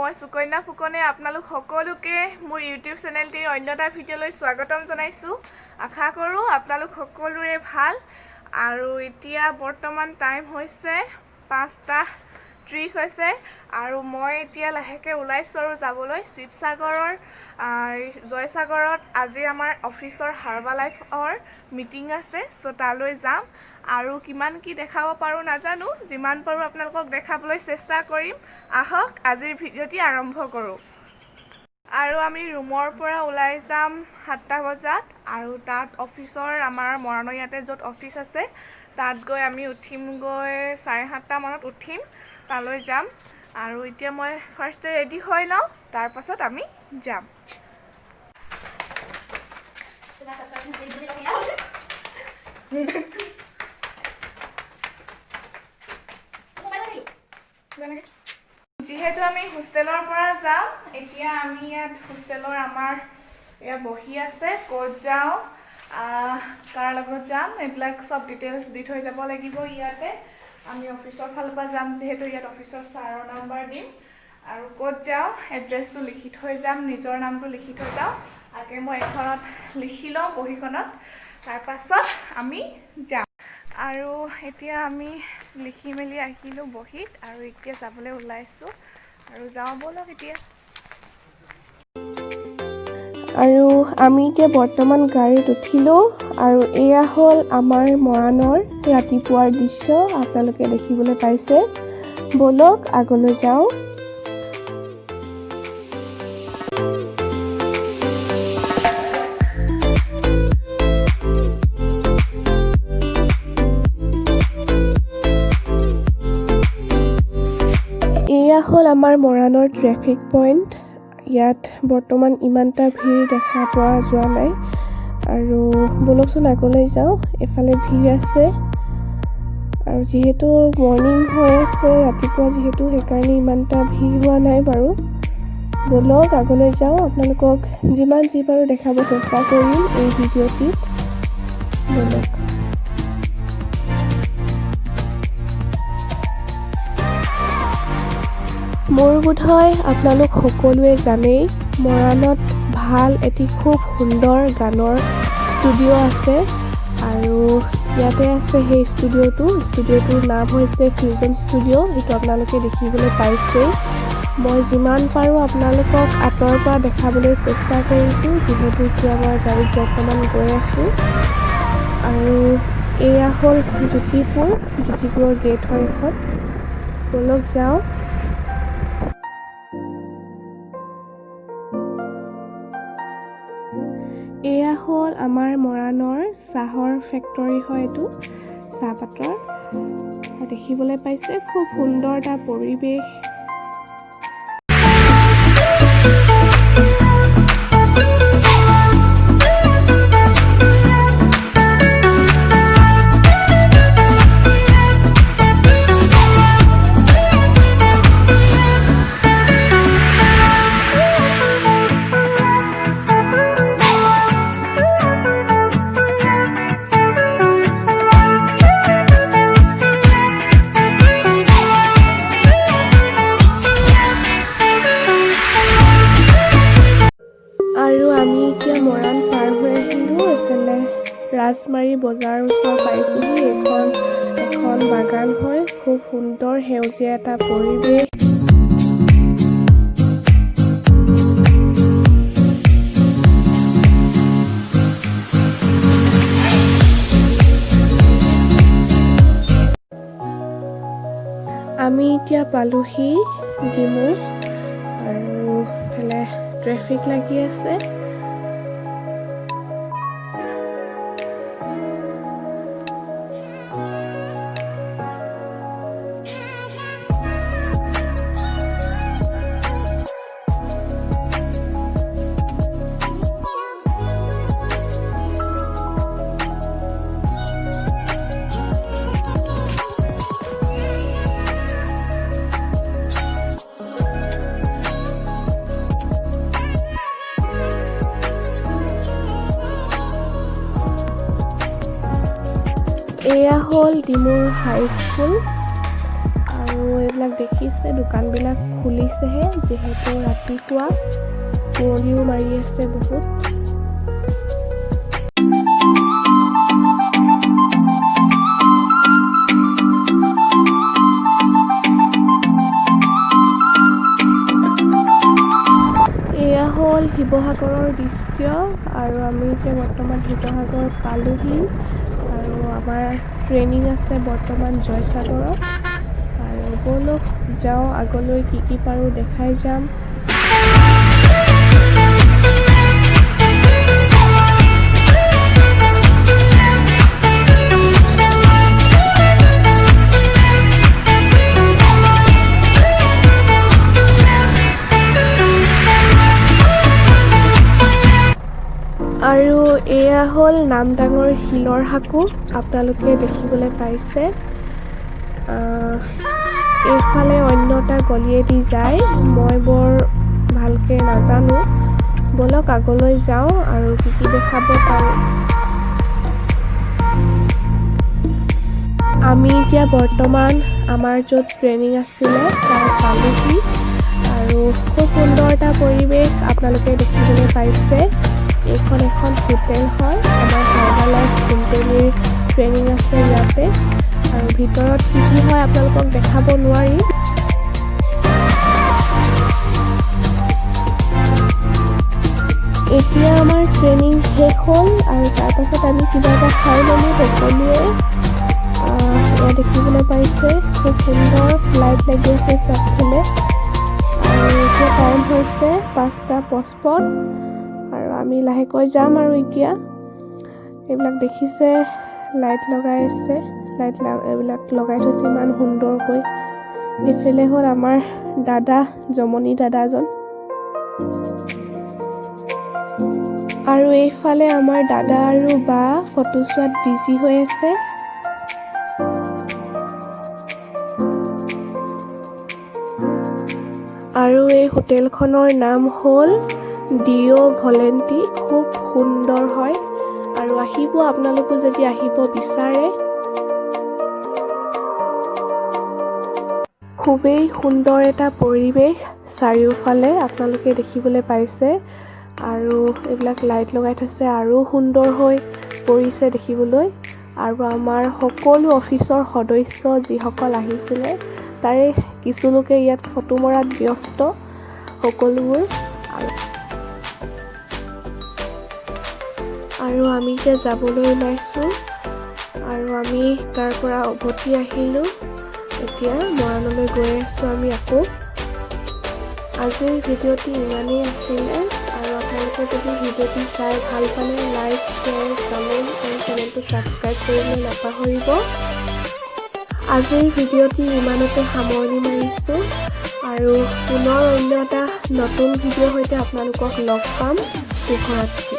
মই সুকন্যা ফুকনে আপোনালোক সকলোকে মোৰ ইউটিউব চেনেলটিৰ অন্য এটা ভিডিঅ'লৈ স্বাগতম জনাইছোঁ। আশা কৰোঁ আপোনালোক সকলোৰে ভাল। আৰু এতিয়া বৰ্তমান টাইম হৈছে 5:30 হৈছে আৰু মই এতিয়া লাহেকৈ ওলাইছোঁ আৰু যাবলৈ শিৱসাগৰৰ জয়সাগৰত আজি আমাৰ অফিচৰ হাৰ্বা লাইফৰ মিটিং আছে। চ' তালৈ যাম আৰু কিমান কি দেখাব পাৰোঁ নাজানো, যিমান পাৰোঁ আপোনালোকক দেখাবলৈ চেষ্টা কৰিম। আহক, আজিৰ ভিডিঅ'টি আৰম্ভ কৰোঁ। আৰু আমি ৰুমৰ পৰা ওলাই যাম 7টা বজাত আৰু তাত অফিচৰ আমাৰ মৰাণৰ ইয়াতে য'ত অফিচ আছে তাত গৈ আমি উঠিমগৈ 7:30মানত উঠিম, তালৈ যাম। আৰু এতিয়া মই ফাৰ্ষ্টে ৰেডি হৈ লওঁ, তাৰপাছত আমি যাম। যিহেতু আমি হোষ্টেলৰ পৰা যাম, এতিয়া আমি ইয়াত হোষ্টেলৰ আমাৰ ইয়াত বহি আছে, ক'ত যাওঁ, কাৰ লগত যাম, এইবিলাক চব ডিটেইলছ দি থৈ যাব লাগিব। ইয়াতে আমি অফিচৰ ফালৰ পৰা যাম, যিহেতু ইয়াত অফিচৰ ছাৰৰ নাম্বাৰ দিম আৰু ক'ত যাওঁ এড্ৰেছটো লিখি থৈ যাম, নিজৰ নামটো লিখি থৈ যাওঁ। আগে মই এখনত লিখি লওঁ বহীখনত, তাৰপাছত আমি যাম। আৰু এতিয়া আমি লিখি মেলি আহিলোঁ বহীত আৰু এতিয়া যাবলৈ ওলাইছোঁ আৰু যাওঁ ব'লক এতিয়া। আৰু আমি এতিয়া বৰ্তমান গাড়ীত উঠিলোঁ আৰু এয়া হ'ল আমাৰ মৰাণৰ ৰাতিপুৱাৰ দৃশ্য, আপোনালোকে দেখিবলৈ পাইছে। ব'লক আগলৈ যাওঁ। এয়া হ'ল আমাৰ মৰাণৰ ট্ৰেফিক পইণ্ট। ইয়াত বৰ্তমান ইমানটা ভিৰ দেখা পোৱা যোৱা নাই। আৰু ব'লকচোন আগলৈ যাওঁ। এইফালে ভিৰ আছে আৰু যিহেতু মৰ্ণিং হৈ আছে, ৰাতিপুৱা যিহেতু, সেইকাৰণে ইমানটা ভিৰ হোৱা নাই বাৰু। ব'লক আগলৈ যাওঁ। আপোনালোকক যিমান যি পাৰোঁ দেখাব চেষ্টা কৰিম এই ভিডিঅ'টিত। ব'লক। মোৰ বোধহয় আপোনালোক সকলোৱে জানেই, মৰাণত ভাল এটি খুব সুন্দৰ গানৰ ষ্টুডিঅ' আছে আৰু ইয়াতে আছে সেই ষ্টুডিঅ'টো। ষ্টুডিঅ'টোৰ নাম হৈছে ফিউজন ষ্টুডিঅ'। সেইটো আপোনালোকে দেখিবলৈ পাইছেই। মই যিমান পাৰোঁ আপোনালোকক আঁতৰৰ পৰা দেখাবলৈ চেষ্টা কৰিছোঁ, যিহেতু এতিয়া মই গাড়ীত বৰ্তমান গৈ আছোঁ। আৰু এয়া হ'ল জ্যোতিপুৰ, জ্যোতিপুৰৰ গেট হয় এখন। ব'লক যাওঁ। এয়া হ'ল আমাৰ মৰাণৰ চাহৰ ফেক্টৰী হয়, এইটো চাহপাতৰ। দেখিবলৈ পাইছে খুব সুন্দৰ এটা পৰিৱেশ। আৰু আমি এতিয়া মৰাণ পাৰ হৈ আহিলোঁ, এইফালে ৰাজমাৰী বজাৰৰ ওচৰ পাইছোঁহি। এইখন এখন বাগান হয়, খুব সুন্দৰ সেউজীয়া এটা পৰিৱেশ। আমি এতিয়া পালোহি ডিমু আৰু ইফালে ট্ৰেফিক লাগি আছে। এয়া হ'ল ডিমুৰ হাইস্কুল। আৰু আৰু এইবিলাক দেখিছে, দোকানবিলাক খুলিছেহে, যিহেতু ৰাতিপুৱা, কুঁৱলীও মাৰি আছে বহুত। এয়া হ'ল শিৱসাগৰৰ দৃশ্য আৰু আমি এতিয়া বৰ্তমান শিৱসাগৰ পালোহি আৰু আমাৰ ট্ৰেইনিং আছে বৰ্তমান জয়সাগৰত। আৰু ব'লক যাওঁ আগলৈ, কি কি পাৰোঁ দেখাই যাম। আৰু এয়া হ'ল নামদাঙৰ শিলৰ সাঁকো, আপোনালোকে দেখিবলৈ পাইছে। এইফালে অন্য এটা গলিয়েদি যায়, মই বৰ ভালকৈ নাজানো। ব'লক আগলৈ যাওঁ আৰু কি কি দেখাব পাৰোঁ। আমি এতিয়া বৰ্তমান আমাৰ য'ত ট্ৰেইনিং আছিলে তাৰ পালোহি আৰু খুব সুন্দৰ এটা পৰিৱেশ আপোনালোকে দেখিবলৈ পাইছে। এইখন এখন হোটেল হয়। আমাৰ হাৰ্বালাইফ কোম্পেনীৰ ট্ৰেইনিং আছে ইয়াতে আৰু ভিতৰত কি কি হয় আপোনালোকক দেখাব নোৱাৰিম। এতিয়া আমাৰ ট্ৰেইনিং শেষ হ'ল আৰু তাৰপাছত আমি কিবা এটা খাই ল'লোঁ সকলোৱে। এয়া দেখিবলৈ পাইছে, খুব সুন্দৰ লাইট লাগি আছে চবফালে। আৰু এতিয়া টাইম হৈছে 5টা 55 আৰু আমি লাহেকৈ যাম। আৰু এতিয়া এইবিলাক দেখিছে, লাইট লগাই আছে, লাইট এইবিলাক লগাই থৈছে ইমান সুন্দৰকৈ। এইফালে হ'ল আমাৰ দাদা, জমনি দাদাজন আৰু এইফালে আমাৰ দাদা আৰু বা ফটো চোৱাত বিজি হৈ আছে। আৰু এই হোটেলখনৰ নাম হ'ল ডিঅ' ভলেণ্টি। খুব সুন্দৰ হয় আৰু আহিব আপোনালোকো যদি আহিব বিচাৰে। খুবেই সুন্দৰ এটা পৰিৱেশ চাৰিওফালে আপোনালোকে দেখিবলৈ পাইছে আৰু এইবিলাক লাইট লগাই থৈছে আৰু সুন্দৰ হৈ পৰিছে দেখিবলৈ। আৰু আমাৰ সকলো অফিচৰ সদস্য যিসকল আহিছিলে, তাৰে কিছু লোকে ইয়াত ফটো মৰাত ব্যস্ত সকলোবোৰ। আৰু আমি এতিয়া যাবলৈ ওলাইছোঁ আৰু আমি তাৰ পৰা উভতি আহিলোঁ। এতিয়া মৰাণলৈ গৈ আছোঁ আমি আকৌ। আজিৰ ভিডিঅ'টি ইমানেই আছিলে আৰু আপোনালোকে যদি ভিডিঅ'টি চাই ভাল পালে লাইক, শ্বেয়াৰ, কমেণ্ট এণ্ড চেনেলটো ছাবস্ক্ৰাইব কৰিবলৈ নাপাহৰিব। আজিৰ ভিডিঅ'টি ইমানতে সামৰণি মাৰিছোঁ আৰু পুনৰ অন্য এটা নতুন ভিডিঅ'ৰ সৈতে আপোনালোকক লগ পাম। শুভৰাত্ৰি।